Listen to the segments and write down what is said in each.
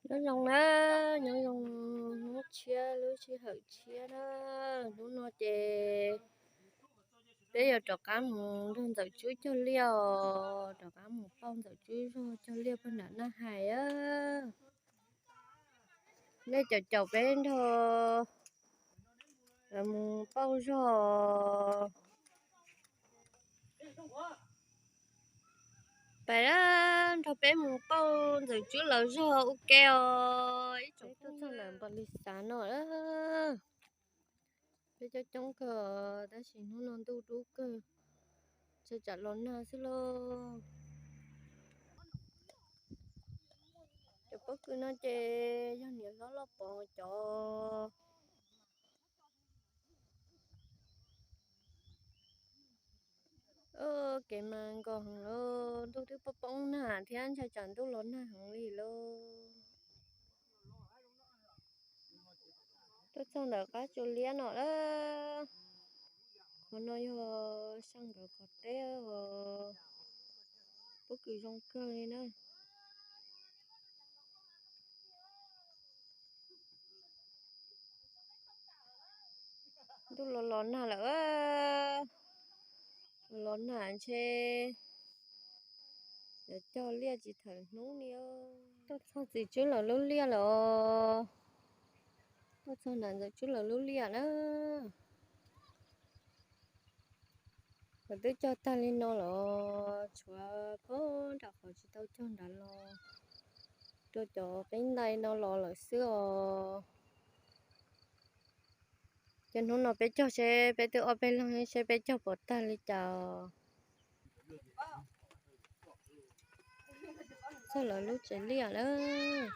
Nyob zoo na, nyob zoo hnub tshiab lub sij hawm tshiab na. Hnub no ces peb yuav rov qab mus nrog Ntxawm Tswb cog liaj os, rov qab mus pauj Ntxawm Tswb zog cog liaj puag nram Naj Hais a. Nej caum caum peb nrog lawv mus pauj zog. Pab nrog peb mus pauj Ntxawm Tswb lawv zog ua ke os. Ib tsoom tuaj txog ntawm npam li xav no, peb coob coob kawg tab sis hnub no ntuj dub kawg, ntshai tsam los nag xwb lauj. Cov pob kws no ces yog niam hlob Lauj Pov cov. Kev mas nkaus heev lauj, ntuj twb poob poob nag thiab ntshai tsam ntuj los nag heev li lauj. Tuaj txog ntawm qab tsua liab no lawm. Qhov no yog saj nkawd qhov teb os. Pob kws zoo kawg li na. Ntuj los los nag lawm, los los nag ntshe yuav cog liaj tsis thaum hnub li. Tuaj txog txiv Tswb lawv lub liaj lawm os. Tuaj txog nram Ntxawm Tswb lawv lub liaj na. Lawv twb cog tag li no lawm, tshuav puag nram qhov tsis tau cog nrad los rau cov qib ntais no los lawm xwb os. Ces hnub no peb cog seb peb twb ob peb leeg seb peb cog puas tag li cas. Txog lawv lub tsev liaj lawm.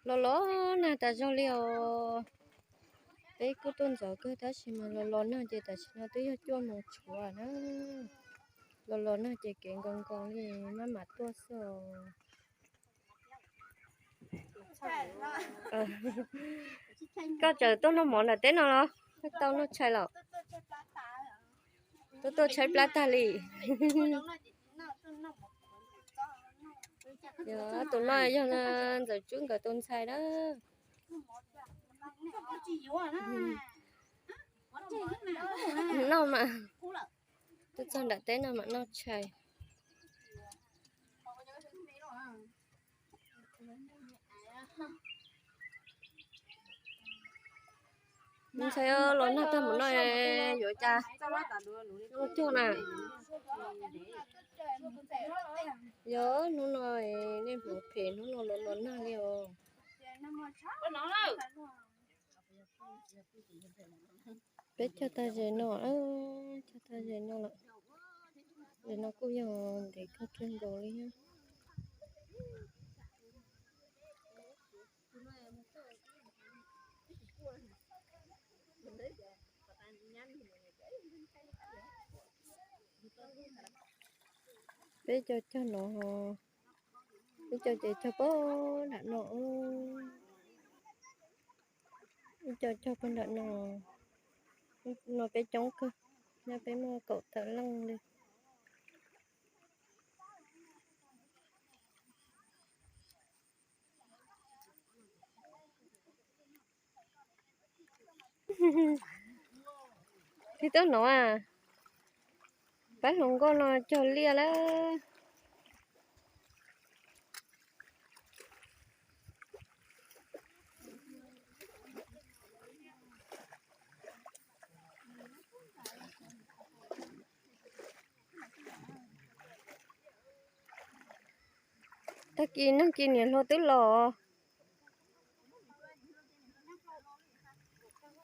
Los los nag tas zog li os. Peb kuj tuaj ntxov kawg tab sis mas los los nag ces tam sim no twb yog cuaj moos tshuav na. Los los nag ces kev nkaus nkaus li, maj mam tuaj xwb os. Koj tseem tuaj noj mov nram teb no los? Koj tau noj tshais los? Tuaj tuaj tshaib plab tag li. Tus no yog Ntxawm Tswb nkawd tus ntxhais na. Noj mas, tuaj txog nram teb no mam noj tshais. Ntxhais, los nag tag mus no yuav cas? Cog na. Yog hnub no nej mus phem, hnub no los los nag li os. Peb cog tag ze no, cog tag ze no lawm. Ze no kuj yog ntev kawg kawg nkaus li thiab. Peb cov cog no, peb cov ces cog puag nram no, ib co cog puag nram no. No peb coob kawg, nyob peb muaj kaum tawm leej li. Tib tub no, pab hluas nkauj no cog liaj lawm. Tag kis nag kis niam hluas twb los.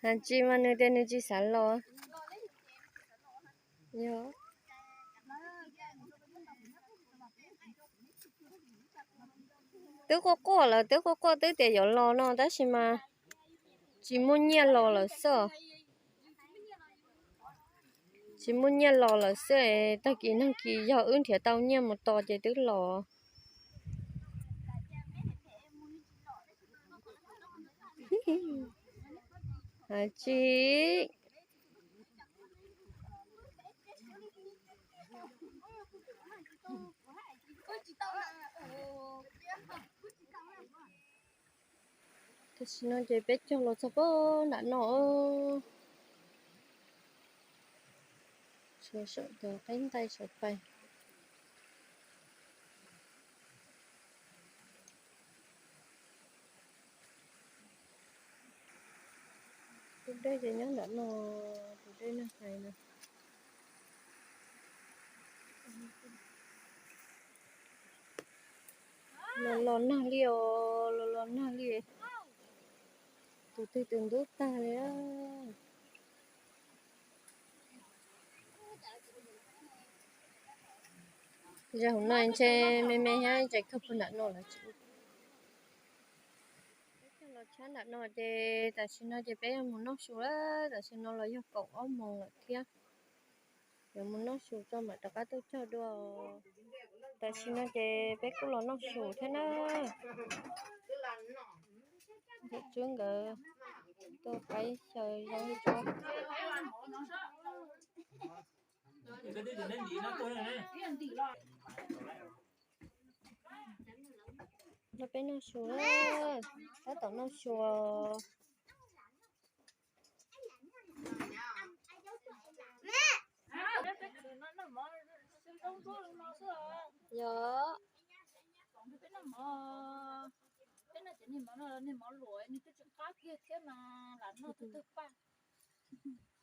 Hais tsis mas nws tias nws tsis xav los. Yog, twb quaj quaj lawm, twb quaj quaj twb tias yuav los no tab sis mas tsis muaj nyiaj los lawm xwb. Tsis muaj nyiaj los lawm xwb, tag kis nag kis yog wb nrhiav tau nyiaj mus tos ces twb los. Hais tsis. Tam sim no ces peb cog los txog pem nram no, saum tus qeb ntais saum pais. Tus dej ces nyob nram no, tus dej nag hais no. Los los nag li os, los los nag li. Tus twg tus ntub tag li. Zaum no ntshe me me thiab, ntshe kawg puag nram no lawm. Peb cog los txog nram no ces tam sim no ces peb yuav mus noj su lawm. Tam sim no los yog kaum ob moos lawm thiab. Yuav mus noj su tso mam rov qab tuaj cog dua. Tam sim no ces peb kuj los noj su thiab na. Ntxawm Tswb nkawd tuaj qaib xyaw zaub ntsuab. Los peb noj su na, tab tom noj su. Yog.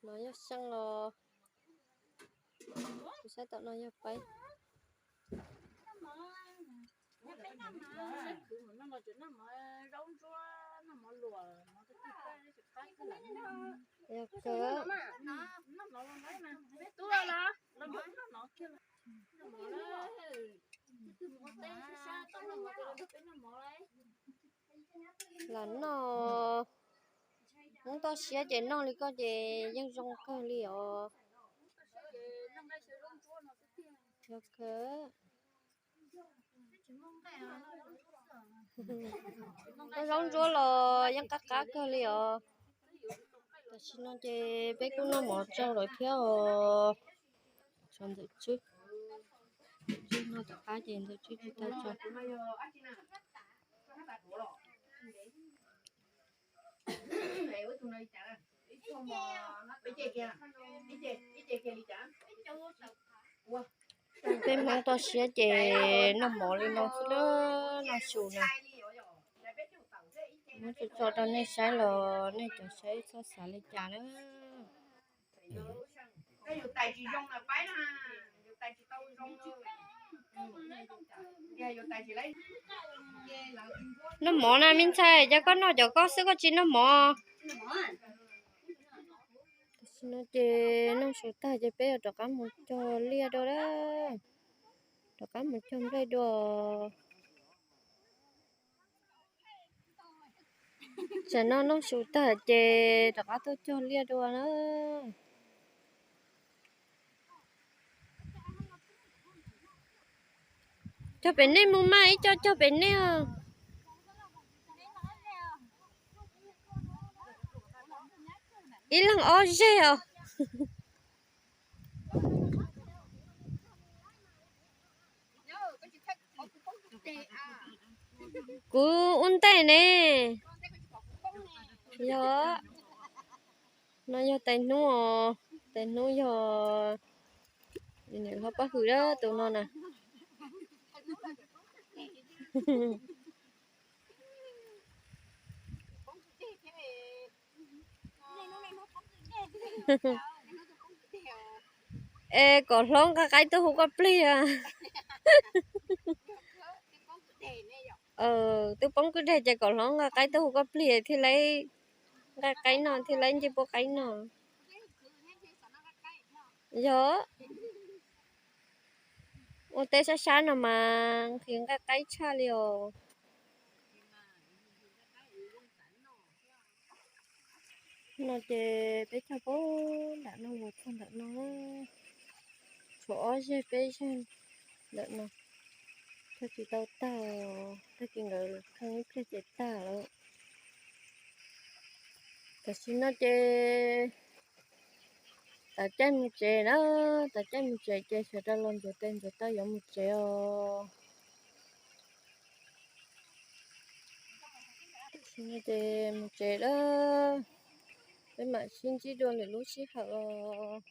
No yog xyoob los, kuv saib tom no yog paib. Yog kawg. Lam noj, Hmoob toj siab ces noj li koj ces yeej zoo kawg li os. Yog kawg. Noj zaub ntsuab los yeej qab qab kawg li os. Tam sim no ces peb kuj noj mov tsau lawm thiab os. Tshuav Ntxawm Tswb, Ntxawm Tswb noj tom qab ces Ntxawm Tswb tsis tau tso. Peb Hmoob toj siab ces noj mov li no xwb na, noj su na. Muab tso tso rau nej saib los nej cov saib txhob xav li cas na. Noj mov na me ntxhais, cas koj noj cov koj xwb koj tsis noj mov? Tam sim no ces noj su tag ces peb yuav rov qab mus cog liaj dua lawm, rov qab mus cog nplej dua. Tsam no noj su tag ces rov qab tuaj cog liaj dua na. Cog pem nej mus mas, ib co cog pem nej os. Ib leeg ob zeg os. Kuv ua ntej ne. Yog, no yog tais hnub os, tais hnub yog, niam hlob Paj Hwm dab tus no na. Es kom hlob nqa qaib tuaj hu koj plig. Twb poob kwj deg ces kom hlob nqa qaib tuaj hu koj plig thiaj li nqa qaib no, thiaj li nce puab qaib no. Yog, ua teb sab sab no mas nqhis nqa qaib tshaj li os. No ces peb cog pem nram no mus txog nram no, tshuav ob zeg peb zeg ntawm no, cog tsis tau tag, tag kis nkawd kheej ib pliag ces tag lawm. Tam sim no ces tav caij mus tsev na, tav caij mus tsev ces sawv daws los ntxuav tes ntxuav taw yuav mus tsev os. Ces mus tsev lawm, peb mam sib ntsib dua lwm lub sij hawm os.